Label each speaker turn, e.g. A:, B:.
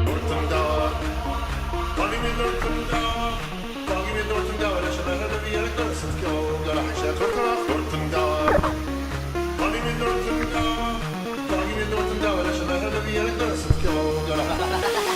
A: Dúirt an gabha, Fágfaidh mé Dúirt an gabha, Fágfaidh mé Dúirt an gabha leis an athair a bhí ar an gcur sa cheo go rachaidh sé corcaireacht Dúirt an gabha, Fágfaidh mé Dúirt an gabha, Fágfaidh mé Dúirt an gabha leis an athair a bhí ar an gcur sa cheo go rachaidh.